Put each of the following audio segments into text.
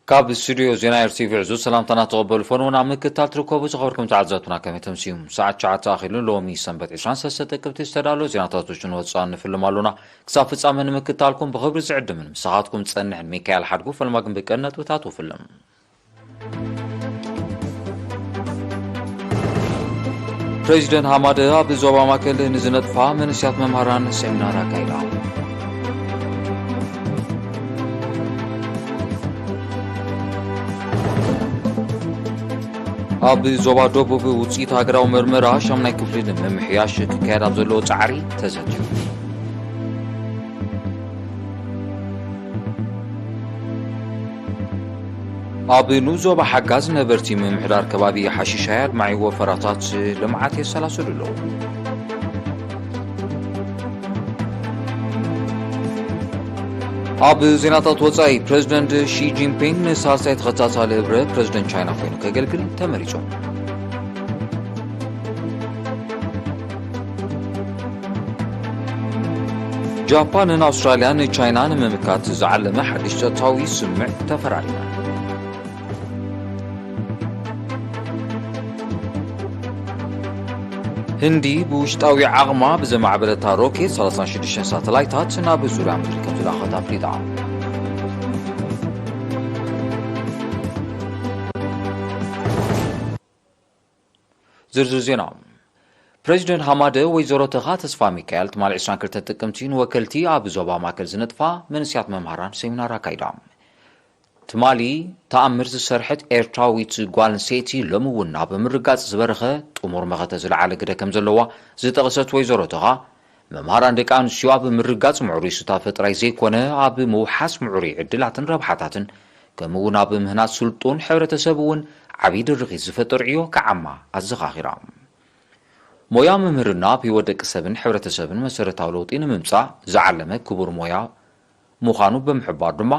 ካብ ስቱድዮ ዜና ኤርቲቪ ዕዙዝ ሰላምታና ተቐበሉ። ፈንዎ ናብ ምክትታል ትርከቡ ዝኸበርኩም ተዓዘብትና ከመይ ተምስዩ? ሰዓት ትሽዓተ ኣኺሉ ሎሚ ሰንበት ዕስራን ሰለስተ ጥቅምቲ ዝተዳለወ ዜናታት ውሽጥን ወጻእን ንፍልም ኣሎና። ክሳብ ፍጻመ ንምክትታልኩም ብኽብሪ ዝዕድምን ምሳኻትኩም ዝጸንሕን ሚካኤል ሓድጉ ፈልማ ግን ብቀን ነጥብታት ውፍልም። ፕሬዚደንት ሃማደ ኣብ ዞባ ማእከል ንዝነጥፋ መንእሰያት መምሃራን ሴሚናር ኣካይዳ። ኣብ ዞባ ደቡብ ውፅኢት ሃገራዊ መርመራ ሻምናይ ክፍሊ ንምምሕያሽ ክካየድ ኣብ ዘለዎ ጻዕሪ ተዘትዩ። ኣብ ንኡስ ዞባ ሓጋዝ ነበርቲ ምምሕዳር ከባቢ ሓሺሻይ ኣድማዒ ወፈራታት ልምዓት የሰላስሉ ኣለዉ። ኣብ ዜናታት ወጻኢ፣ ፕረዚደንት ሺ ጂንፒንግ ንሳልሳይ ተኸታታሊ እብረ ፕረዚደንት ቻይና ኮይኑ ከገልግል ተመሪጹ። ጃፓንን ኣውስትራልያን ንቻይና ንምምካት ዝዓለመ ሓድሽ ጸጥታዊ ስምምዕ ተፈራሪመን። ህንዲ ብውሽጣዊ ዓቕማ ብዘማዕበለታ ሮኬት ሰላሳ ሽዱሽተ ሳተላይታት ናብ ዙርያ ምድሪ ከም ዝለኣኸት ኣፍሊጣ። ዝርዝር ዜና። ፕረዚደንት ሃማደ ወይዘሮ ተኻ ተስፋ ሚካኤል ትማሊ ዕስራን ክልተን ጥቅምቲ ንወከልቲ ኣብ ዞባ ማእከል ዝነጥፋ መንእሰያት መምሃራን ሴሚናር ኣካይዳ። ትማሊ ተኣምር ዝሰርሐት ኤርትራዊት ጓል ኣንስተይቲ ሎሚ እውን ኣብ ምርጋጽ ዝበረኸ ጥሙር መኸተ ዝለዓለ ግደ ከም ዘለዋ ዝጠቕሰት ወይዘሮ ተኻ፣ መምሃራን ደቂ ኣንስትዮ ኣብ ምርጋጽ ምዕሩይ ሱታፈ ጥራይ ዘይኮነ፣ ኣብ ምውሓስ ምዕሩይ ዕድላትን ረብሓታትን፣ ከምኡ እውን ኣብ ምህናጽ ስልጡን ሕብረተሰብ እውን ዓብዪ ድርኺት ዝፈጥር ዕዮ ክዓማ ኣዘኻኺራ። ሞያ ምምህርና ኣብ ህይወት ደቂ ሰብን ሕብረተሰብን መሰረታዊ ለውጢ ንምምጻእ ዝዓለመ ክቡር ሞያ ምዃኑ ብምሕባር ድማ፣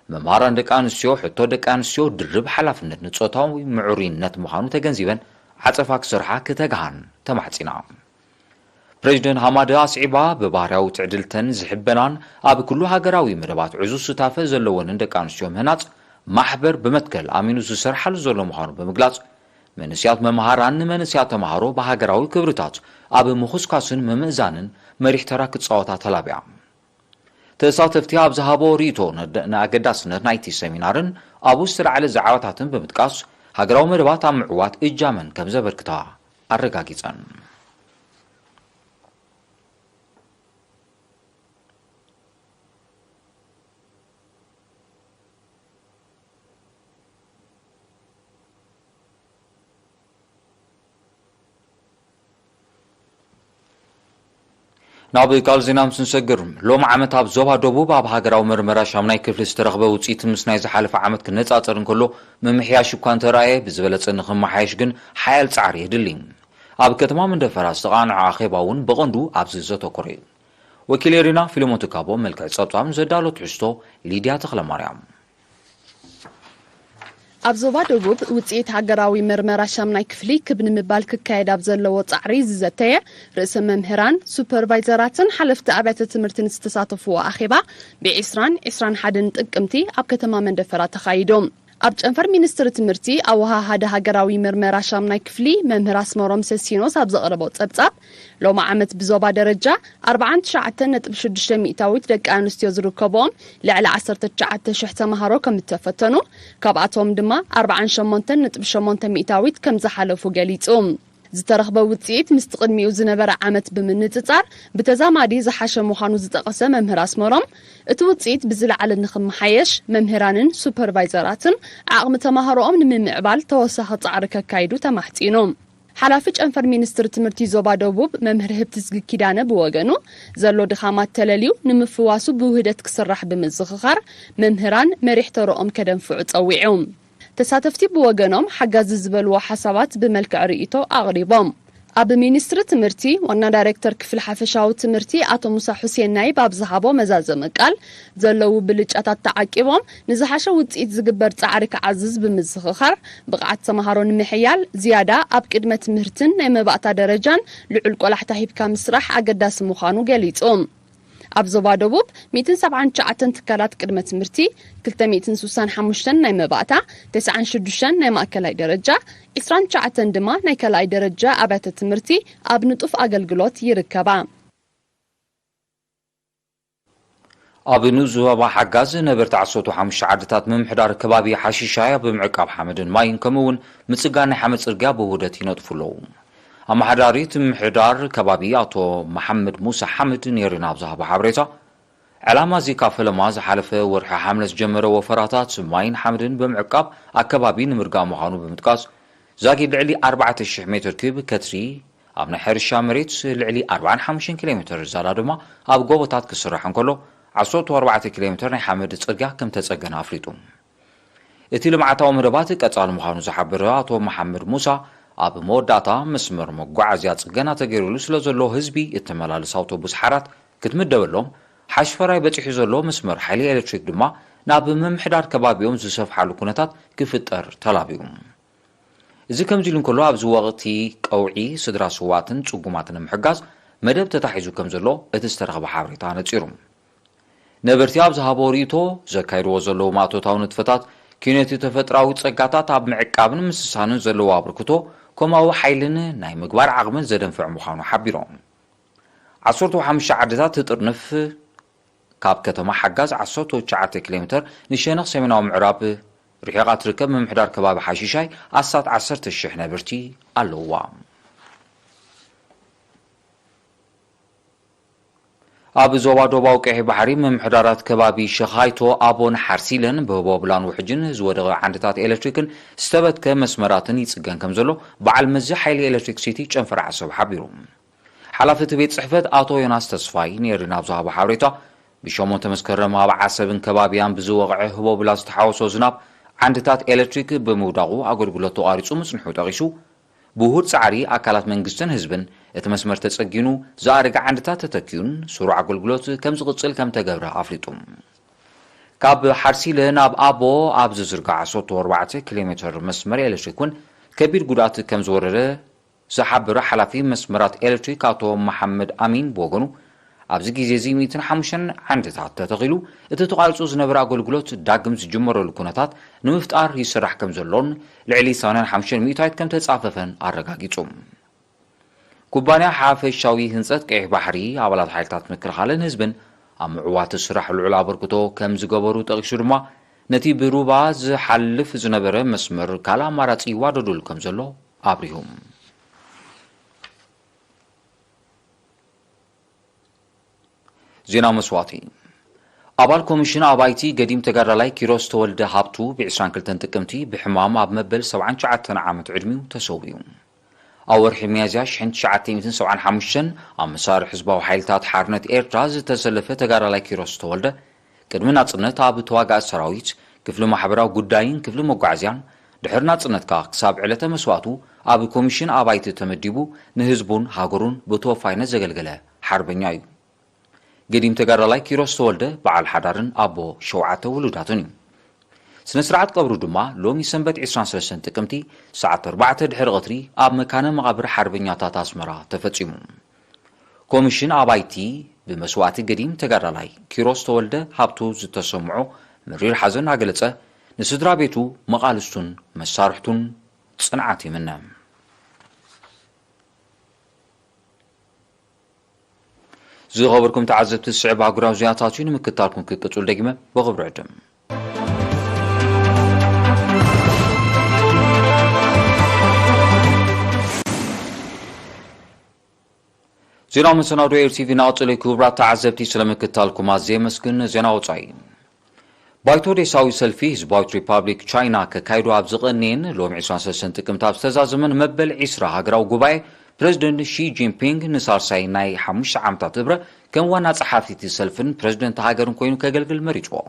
መምሃራን ደቂ ኣንስትዮ ሕቶ ደቂ ኣንስትዮ ድርብ ሓላፍነት ንጾታዊ ምዕሩይነት ምዃኑ ተገንዚበን ዓጸፋ ክሰርሓ ክተግሃን ተማሕጺና። ፕረዚደንት ሃማደ ኣስዒባ፣ ብባህርያዊ ትዕድልተን ዝሕበናን ኣብ ኩሉ ሃገራዊ መደባት ዕዙዝ ሱታፈ ዘለወንን ደቂ ኣንስትዮ ምህናጽ ማሕበር ብመትከል ኣሚኑ ዝሰርሓሉ ዘሎ ምዃኑ ብምግላጽ፣ መንእሰያት መምሃራን ንመንእሰያት ተምሃሮ ብሃገራዊ ክብርታት ኣብ ምኹስኳስን ምምእዛንን መሪሕ ተራ ክጻወታ ተላብያ። ተሳተፍቲ ኣብ ዝሃቦ ርእይቶ፣ ንኣገዳስነት ናይቲ ሰሚናርን ኣብኡ ዝተላዕለ ዛዕባታትን ብምጥቃስ፣ ሃገራዊ መደባት ኣብ ምዕዋት እጃመን ከም ዘበርክታ ኣረጋጊጸን። ናብ ካልእ ዜና ምስ ንሰግር፣ ሎም ዓመት ኣብ ዞባ ደቡብ ኣብ ሃገራዊ መርመራ ሻምናይ ክፍሊ ዝተረኽበ ውፅኢት ምስ ናይ ዝሓለፈ ዓመት ክነፃፀር እንከሎ፣ ምምሕያሽ እኳ እንተረኣየ፣ ብዝበለፀ ንኽመሓየሽ ግን ሓያል ፃዕሪ የድሊ። ኣብ ከተማ መንደፈራ ዝተቓንዐ ኣኼባ እውን ብቐንዱ ኣብዚ ዘተኮረ እዩ። ወኪል ኤሪና ፊልሞን ትካቦ መልክዕ ፀብፃብ ዘዳሎ ትሕዝቶ ሊድያ ተኽለማርያም። ኣብ ዞባ ደቡብ ውፅኢት ሃገራዊ መርመራ ሻምናይ ክፍሊ ክብ ንምባል ክካየድ ኣብ ዘለዎ ፃዕሪ ዝዘተየ፣ ርእሰ መምህራን፣ ሱፐርቫይዘራትን ሓለፍቲ ኣብያተ ትምህርትን ዝተሳተፍዎ ኣኼባ ብዒስራን ዕስራን ሓደን ጥቅምቲ ኣብ ከተማ መንደፈራ ተኻይዱ። ኣብ ጨንፈር ሚኒስትሪ ትምህርቲ ኣወሃሃዲ ሃገራዊ መርመራ ሻምናይ ክፍሊ መምህር ኣስመሮም ሰሲኖስ ኣብ ዘቕረቦ ጸብጻብ፣ ሎሚ ዓመት ብዞባ ደረጃ ኣርብዓን ትሽዓተን ነጥቢ ሽዱሽተ ሚእታዊት ደቂ ኣንስትዮ ዝርከብኦም ልዕሊ ዓሰርተ ትሽዓተ ሽሕ ተምሃሮ ከም እተፈተኑ፣ ካብኣቶም ድማ ኣርብዓን ሸሞንተን ነጥቢ ሸሞንተ ሚእታዊት ከም ዝሓለፉ ገሊጹ። ዝተረኽበ ውጽኢት ምስቲ ቅድሚኡ ዝነበረ ዓመት ብምንጽጻር ብተዛማዲ ዝሓሸ ምዃኑ ዝጠቐሰ መምህር ኣስመሮም፣ እቲ ውጽኢት ብዝለዓለ ንኽመሓየሽ መምህራንን ሱፐርቫይዘራትን ዓቕሚ ተማሃሮኦም ንምምዕባል ተወሳኺ ጻዕሪ ከካይዱ ተማሕጺኑ። ሓላፊ ጨንፈር ሚኒስትሪ ትምህርቲ ዞባ ደቡብ መምህር ህብትዝጊ ኪዳነ ብወገኑ፣ ዘሎ ድኻማት ተለልዩ ንምፍዋሱ ብውህደት ክስራሕ ብምዝኽኻር፣ መምህራን መሪሕ ተረኦም ከደንፍዑ ጸዊዑ። ተሳተፍቲ ብወገኖም ሓጋዚ ዝበልዎ ሓሳባት ብመልክዕ ርእይቶ ኣቕሪቦም። ኣብ ሚኒስትሪ ትምህርቲ ዋና ዳይሬክተር ክፍሊ ሓፈሻዊ ትምህርቲ ኣቶ ሙሳ ሁሴናይ ኣብ ዝሃቦ መዛዘሚ ቃል፣ ዘለዉ ብልጫታት ተዓቂቦም ንዝሓሸ ውፅኢት ዝግበር ጻዕሪ ክዓዝዝ ብምዝኽኻር፣ ብቕዓት ተምሃሮ ንምሕያል ዝያዳ ኣብ ቅድመ ትምህርትን ናይ መባእታ ደረጃን ልዑል ቆላሕታ ሂብካ ምስራሕ ኣገዳሲ ምዃኑ ገሊጹ። ኣብ ዞባ ደቡብ ሚእትን ሰብዓን ትሽዓተን ትካላት ቅድመ ትምህርቲ፣ ክልተ ሚእትን ስሳን ሓሙሽተን ናይ መባእታ፣ ተስዓን ሽዱሽተን ናይ ማእከላይ ደረጃ፣ ዕስራን ትሽዓተን ድማ ናይ ካልኣይ ደረጃ ኣብያተ ትምህርቲ ኣብ ንጡፍ ኣገልግሎት ይርከባ። ኣብ ንኡስ ዞባ ሓጋዝ ነበርቲ ዓሰርተ ሓሙሽተ ዓድታት ምምሕዳር ከባቢ ሓሺሻይ ኣብ ምዕቃብ ሓመድን ማይን ከምኡ እውን ምጽጋን ናይ ሓመድ ጽርግያ ብውህደት ይነጥፉ ኣለዉ። ኣመሓዳሪ እቲ ምምሕዳር ከባቢ ኣቶ መሓመድ ሙሳ ሓመድ ኔሪና ኣብ ዝሃቦ ሓበሬታ፣ ዕላማ እዚ ካብ ፈለማ ዝሓለፈ ወርሒ ሓምለ ዝጀመረ ወፈራታት ማይን ሓመድን ብምዕቃብ ኣከባቢ ንምርጋእ ምዃኑ ብምጥቃስ፣ ዛጊድ ልዕሊ ኣርባዕተ ሽሕ ሜትር ኪዩብ ከትሪ ኣብ ናይ ሕርሻ መሬት፣ ልዕሊ ኣርባዓን ሓሙሽተን ኪሎ ሜትር ዝያዳ ድማ ኣብ ጎቦታት ክስራሕ እንከሎ፣ ዓሰርተ ኣርባዕተ ኪሎ ሜትር ናይ ሓመድ ጽርግያ ከም ተጸገነ ኣፍሊጡ። እቲ ልምዓታዊ መደባት ቀጻሊ ምዃኑ ዝሓበረ ኣቶ መሓመድ ሙሳ፣ ኣብ መወዳእታ መስመር መጓዓዝያ ጽገና ተገይሩሉ ስለ ዘሎ ህዝቢ እተመላልስ ኣውቶቡስ ሓራት ክትምደበሎም፣ ሓሽፈራይ በጺሑ ዘሎ መስመር ሓይሊ ኤሌክትሪክ ድማ ናብ ምምሕዳር ከባቢኦም ዝሰፍሓሉ ኩነታት ክፍጠር ተላብዩ። እዚ ከምዚ ኢሉ እንከሎ፣ ኣብዚ ወቕቲ ቀውዒ ስድራ ስዋእትን ጽጉማትን ንምሕጋዝ መደብ ተታሒዙ ከም ዘሎ እቲ ዝተረኽበ ሓበሬታ ኣነጺሩ። ነበርቲ ኣብ ዝሃቦ ርእይቶ፣ ዘካይድዎ ዘለዉ ማእቶታዊ ንጥፈታት ኪነቲ ተፈጥራዊ ጸጋታት ኣብ ምዕቃብን ምስሳንን ዘለዎ ኣበርክቶ፣ ኮማዊ ሓይልን ናይ ምግባር ዓቕምን ዘደንፍዕ ምዃኑ ሓቢሮም። ዓሰርተ ሓሙሽተ ዓድታት ትጥርንፍ ካብ ከተማ ሓጋዝ ዓሰርተ ትሽዓተ ኪሎ ሜትር ንሸነኽ ሰሜናዊ ምዕራብ ርሒቓ ትርከብ ምምሕዳር ከባቢ ሓሺሻይ ኣስታት ዓሰርተ ሽሕ ነበርቲ ኣለውዋ። ኣብ ዞባ ዶባዊ ቀይሕ ባሕሪ ምምሕዳራት ከባቢ ሸኻይቶ ኣቦን ሓርሲለን ብህቦብላን ውሕጅን ዝወደቐ ዓንድታት ኤሌክትሪክን ዝተበትከ መስመራትን ይጽገን ከም ዘሎ በዓል መዚ ሓይሊ ኤሌክትሪክ ሲቲ ጨንፈር ዓሰብ ሓቢሩ። ሓላፊ እቲ ቤት ጽሕፈት ኣቶ ዮናስ ተስፋይ ኔሪ ናብ ዝሃቦ ሓበሬታ፣ ብሸሞንተ መስከረም ኣብ ዓሰብን ከባቢያን ብዝወቕዐ ህቦብላ ዝተሓወሶ ዝናብ ዓንድታት ኤሌክትሪክ ብምውዳቑ ኣገልግሎት ተቋሪጹ ምጽንሑ ጠቒሱ፣ ብውሁድ ጻዕሪ ኣካላት መንግስትን ህዝብን እቲ መስመር ተጸጊኑ፣ ዝኣረገ ዓንድታት ተተኪኡን ስሩዕ ኣገልግሎት ከም ዝቕጽል ከም ተገብረ ኣፍሊጡ። ካብ ሓርሲለ ናብ ኣቦ ኣብ ዝዝርጋሕ ዓሰርተ ኣርባዕተ ኪሎ ሜትር መስመር ኤሌክትሪክ እውን ከቢድ ጉድኣት ከም ዝወረደ ዝሓበረ ሓላፊ መስመራት ኤሌክትሪክ ኣቶ መሓመድ ኣሚን ብወገኑ፣ ኣብዚ ግዜ እዚ ሚእትን ሓሙሽተን ዓንድታት ተተኺሉ፣ እቲ ተቋሪጹ ዝነበረ ኣገልግሎት ዳግም ዝጅመረሉ ኩነታት ንምፍጣር ይስራሕ ከም ዘሎን ልዕሊ ሰማንያን ሓሙሽተን ሚእታዊት ከም ተጻፈፈን ኣረጋጊጹ። ኩባንያ ሓፈሻዊ ህንጸት ቀይሕ ባሕሪ፣ ኣባላት ሓይልታት ምክልኻልን ህዝብን ኣብ ምዕዋት ስራሕ ልዑል ኣበርክቶ ከም ዝገበሩ ጠቒሱ ድማ፣ ነቲ ብሩባ ዝሓልፍ ዝነበረ መስመር ካልእ ኣማራጺ ይዋደዱሉ ከም ዘሎ ኣብሪሁ። ዜና መስዋእቲ። ኣባል ኮሚሽን ኣባይቲ ገዲም ተጋዳላይ ኪሮስ ተወልደ ሃብቱ ብ ዕስራን ክልተን ጥቅምቲ ብሕማም ኣብ መበል ሰብዓን ትሽዓተን ዓመት ዕድሚኡ ተሰዊኡ። ኣብ ወርሒ ሚያዝያ ሽሕን ትሽዓተ ሚእትን ሰብዓን ሓሙሽተን ኣብ መሳርዕ ህዝባዊ ሓይልታት ሓርነት ኤርትራ ዝተሰለፈ ተጋዳላይ ኪሮስ ተወልደ፣ ቅድሚ ናጽነት ኣብ ተዋጋኢ ሰራዊት፣ ክፍሊ ማሕበራዊ ጉዳይን ክፍሊ መጓዓዝያን፣ ድሕሪ ናጽነት ከኣ ክሳብ ዕለተ መስዋእቱ ኣብ ኮሚሽን ኣባይቲ ተመዲቡ ንህዝቡን ሃገሩን ብተወፋይነት ዘገልገለ ሓርበኛ እዩ። ገዲም ተጋዳላይ ኪሮስ ተወልደ በዓል ሓዳርን ኣቦ ሸውዓተ ውሉዳትን እዩ። ስነ ስርዓት ቀብሩ ድማ ሎሚ ሰንበት ዕስራን ሰለስተን ጥቅምቲ ሰዓት ኣርባዕተ ድሕሪ ቀትሪ ኣብ መካነ መቓብር ሓርበኛታት ኣስመራ ተፈጺሙ። ኮሚሽን ኣባይቲ ብመስዋእቲ ገዲም ተጋዳላይ ኪሮስ ተወልደ ሃብቱ ዝተሰምዖ መሪር ሓዘን እናገለጸ፣ ንስድራ ቤቱ፣ መቓልስቱን መሳርሕቱን ጽንዓት ይምነ። ዝኸበርኩም ተዓዘብቲ፣ ዝስዕብ ኣህጉራዊ ዜናታት እዩ። ንምክትታልኩም ክቅጽሉ ደጊመ ብኽብሪ ዕድም። ዜናዊ መሰናዶ ኤር ቲቪ እናቐጸለ እዩ። ክቡራት ተዓዘብቲ፣ ስለ ምክትታልኩም ኣዝየ የመስግን። ዜና ወጻኢ። ባይቶ ዴሳዊ ሰልፊ ህዝባዊት ሪፓብሊክ ቻይና ከካይዶ ኣብ ዝቐነየን ሎሚ ዕስራን ሰለስተን ጥቅምቲ ኣብ ዝተዛዘመን መበል ዕስራ ሃገራዊ ጉባኤ፣ ፕረዚደንት ሺ ጂንፒንግ ንሳልሳይ ናይ ሓሙሽተ ዓመታት እብረ ከም ዋና ጸሓፊ እቲ ሰልፍን ፕረዚደንት ሃገርን ኮይኑ ከገልግል መሪጽዎ።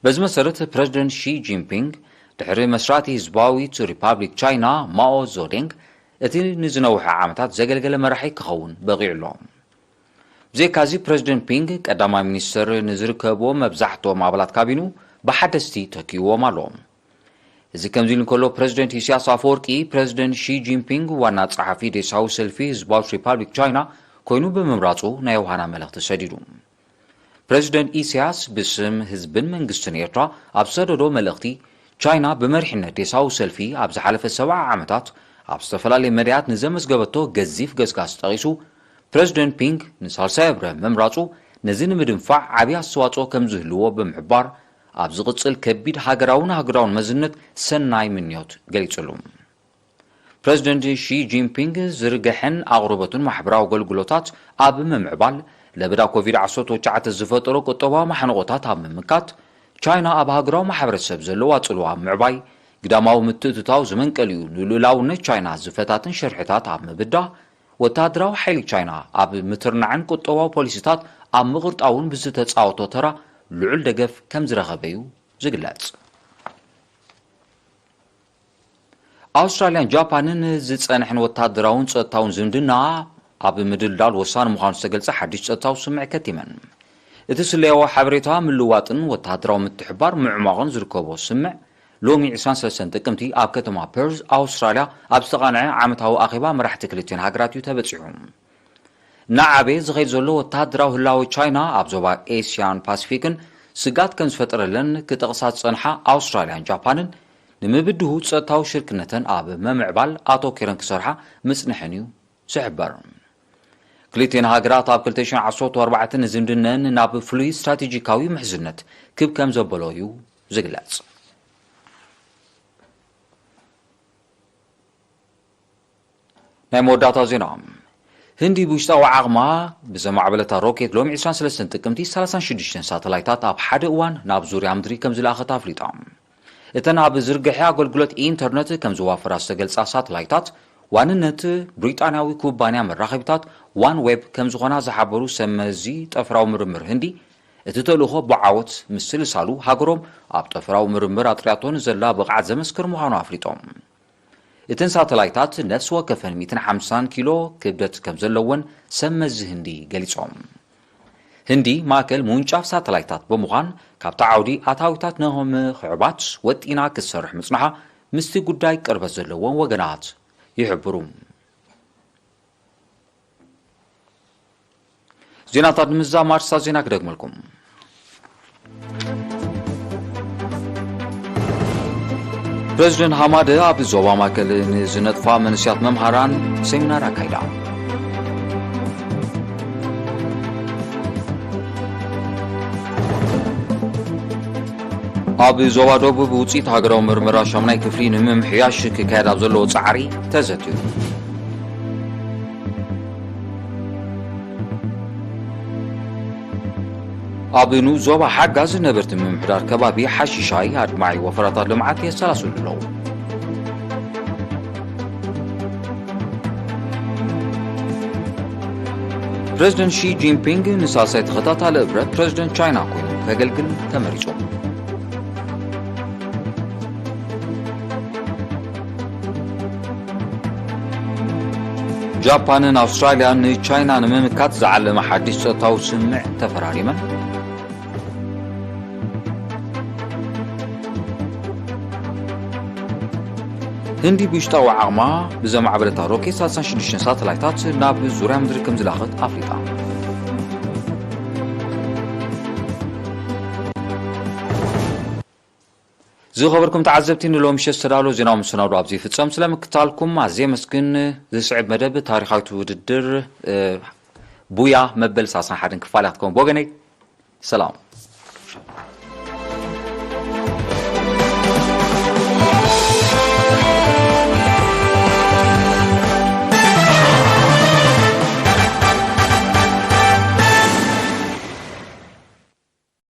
በዚ መሰረት ፕረዚደንት ሺ ጂንፒንግ ድሕሪ መስራቲ ህዝባዊት ሪፓብሊክ ቻይና ማኦ ዞዴንግ እቲ ንዝነውሐ ዓመታት ዘገልገለ መራሒ ክኸውን በቒዑ ኣሎ። ብዘይካዚ ፕረዚደንት ፒንግ ቀዳማይ ሚኒስተር ንዝርከብዎ መብዛሕትኦም ኣባላት ካቢኑ ብሓደስቲ ተኪእዎም ኣሎ። እዚ ከምዚ ኢሉ እንከሎ፣ ፕረዚደንት ኢሳያስ ኣፈወርቂ ፕረዚደንት ሺ ጂንፒንግ ዋና ጸሓፊ ዴሳዊ ሰልፊ ህዝባዊት ሪፓብሊክ ቻይና ኮይኑ ብምምራጹ ናይ ዮሃና መልእኽቲ ሰዲዱ። ፕረዚደንት ኢሳያስ ብስም ህዝብን መንግስትን ኤርትራ ኣብ ዝሰደዶ መልእኽቲ፣ ቻይና ብመሪሕነት ዴሳዊ ሰልፊ ኣብ ዝሓለፈ ሰብዓ ዓመታት ኣብ ዝተፈላለየ መዳያት ንዘመዝገበቶ ገዚፍ ገስጋስ ጠቒሱ፣ ፕረዚደንት ፒንግ ንሳልሳይ እብረ ምምራጹ ነዚ ንምድንፋዕ ዓብዪ ኣስተዋጽኦ ከም ዝህልዎ ብምሕባር፣ ኣብ ዝቕጽል ከቢድ ሃገራውን ኣህጉራውን መዝነት ሰናይ ምንዮት ገሊጹሉ። ፕረዚደንት ሺ ጂንፒንግ ዝርግሐን ኣቕርቦትን ማሕበራዊ ኣገልግሎታት ኣብ ምምዕባል፣ ለበዳ ኮቪድ ዓሰርተ ትሽዓተ ዝፈጠሮ ቁጠባዊ ማሕንቖታት ኣብ ምምካት፣ ቻይና ኣብ ሃገራዊ ማሕበረሰብ ዘለዋ ጽልዋ ኣብ ምዕባይ፣ ግዳማዊ ምትእትታው ዝመንቀሊኡ ንልኡላውነት ቻይና ዝፈታትን ሽርሕታት ኣብ ምብዳህ፣ ወተሃደራዊ ሓይሊ ቻይና ኣብ ምትርናዕን ቁጠባዊ ፖሊሲታት ኣብ ምቕርጣውን ብዝተጻወቶ ተራ ልዑል ደገፍ ከም ዝረኸበ እዩ ዝግለጽ። ኣውስትራልያን ጃፓንን ዝጸንሐን ወተሃደራውን ጸጥታውን ዝምድና ኣብ ምድልዳል ወሳኒ ምዃኑ ዝተገልጸ ሓድሽ ጸጥታዊ ስምዕ ከቲመን። እቲ ስለያዊ ሓበሬታ ምልዋጥን ወተሃደራዊ ምትሕባር ምዕሟቕን ዝርከቦ ስምዕ፣ ሎሚ ዕስራን ሰለስተን ጥቅምቲ ኣብ ከተማ ፐርዝ ኣውስትራልያ ኣብ ዝተቓንዐ ዓመታዊ ኣኼባ መራሕቲ ክልቲኤን ሃገራት እዩ ተበጺሑ። እናዓበየ ዝኸይድ ዘሎ ወተሃደራዊ ህላወ ቻይና ኣብ ዞባ ኤስያን ፓሲፊክን ስግኣት ከም ዝፈጠረለን ክጠቕሳ ዝጸንሓ ኣውስትራልያን ጃፓንን፣ ንምብድሁ ጸጥታዊ ሽርክነተን ኣብ ምምዕባል ኣተኲረን ክሰርሓ ምጽንሐን እዩ ዝሕበር። ክልቲኤን ሃገራት ኣብ ክልተ ሽሕን ዓሰርተ ኣርባዕተን ንዝምድነን ናብ ፍሉይ ስትራቴጂካዊ ምሕዝነት ክብ ከም ዘበሎ እዩ ዝግለጽ። ናይ መወዳእታ ዜና። ህንዲ ብውሽጣዊ ዓቕማ ብዘማዕበለታ ሮኬት ሎሚ ዕስራን ሰለስተን ጥቅምቲ ሰላሳን ሽዱሽተን ሳተላይታት ኣብ ሓደ እዋን ናብ ዙርያ ምድሪ ከም ዝለኣኸት ኣፍሊጣ። እተን ኣብ ዝርግሐ ኣገልግሎት ኢንተርነት ከም ዝዋፈራ ዝተገልጻ ሳተላይታት ዋንነት ብሪጣንያዊ ኩባንያ መራኸቢታት ዋን ዌብ ከም ዝኾና ዝሓበሩ ሰብ መዚ ጠፈራዊ ምርምር ህንዲ፣ እቲ ተልእኾ ብዓወት ምስልሳሉ ሃገሮም ኣብ ጠፈራዊ ምርምር ኣጥርያቶ ንዘላ ብቕዓት ዘመስክር ምዃኑ ኣፍሊጦም። እተን ሳተላይታት ነፍሲ ወከፈን ሚእትን ሓምሳን ኪሎ ክብደት ከም ዘለወን ሰብ መዚ ህንዲ ገሊጾም። ህንዲ ማእከል ምውንጫፍ ሳተላይታት ብምዃን ካብቲ ዓውዲ ኣታዊታት ንምኽዕባት ወጢና ክትሰርሕ ምጽንሓ ምስቲ ጉዳይ ቅርበት ዘለዎም ወገናት ይሕብሩ። ዜናታት ንምዝዛም ኣርእስታት ዜና ክደግመልኩም። ፕረዚደንት ሃማደ ኣብ ዞባ ማእከል ንዝነጥፋ መንእሰያት መምሃራን ሰሚናር ኣካይዳ። ኣብ ዞባ ደቡብ ውፅኢት ሃገራዊ ምርመራ ሻሙናይ ክፍሊ ንምምሕያሽ ክካየድ ኣብ ዘለዎ ፃዕሪ ተዘትዩ። ኣብ ንኡስ ዞባ ሓጋዝ ነበርቲ ምምሕዳር ከባቢ ሓሺሻይ ኣድማዒ ወፈራታት ልምዓት የሰላስሉ ኣለዉ። ፕረዚደንት ሺ ጂንፒንግ ንሳልሳይ ተኸታታሊ እብረ ፕረዚደንት ቻይና ኮይኑ ከገልግል ተመሪጹ። ጃፓንን ኣውስትራልያን ንቻይና ንምምካት ዝዓለመ ሓድሽ ጸጥታዊ ስምምዕ ተፈራሪመን። ህንዲ ብውሽጣዊ ዓቕማ ብዘማዕበለታ ሮኬት ሰላሳን ሽዱሽተን ሳተላይታት ናብ ዙርያ ምድሪ ከም ዝላኸት ኣፍሊጣ። ዝኸበርኩም ተዓዘብቲ፣ ንሎሚ ምሸት ዝተዳለወ ዜናዊ መሰናዶ ኣብዚ ይፍጸም። ስለ ምክታልኩም ኣዝየ መስግን። ዝስዕብ መደብ ታሪኻዊት ውድድር፣ እ፣ ቡያ መበል ሰላሳን ሓደን ክፋል እያ ክትከውን። ብወገነይ ሰላም።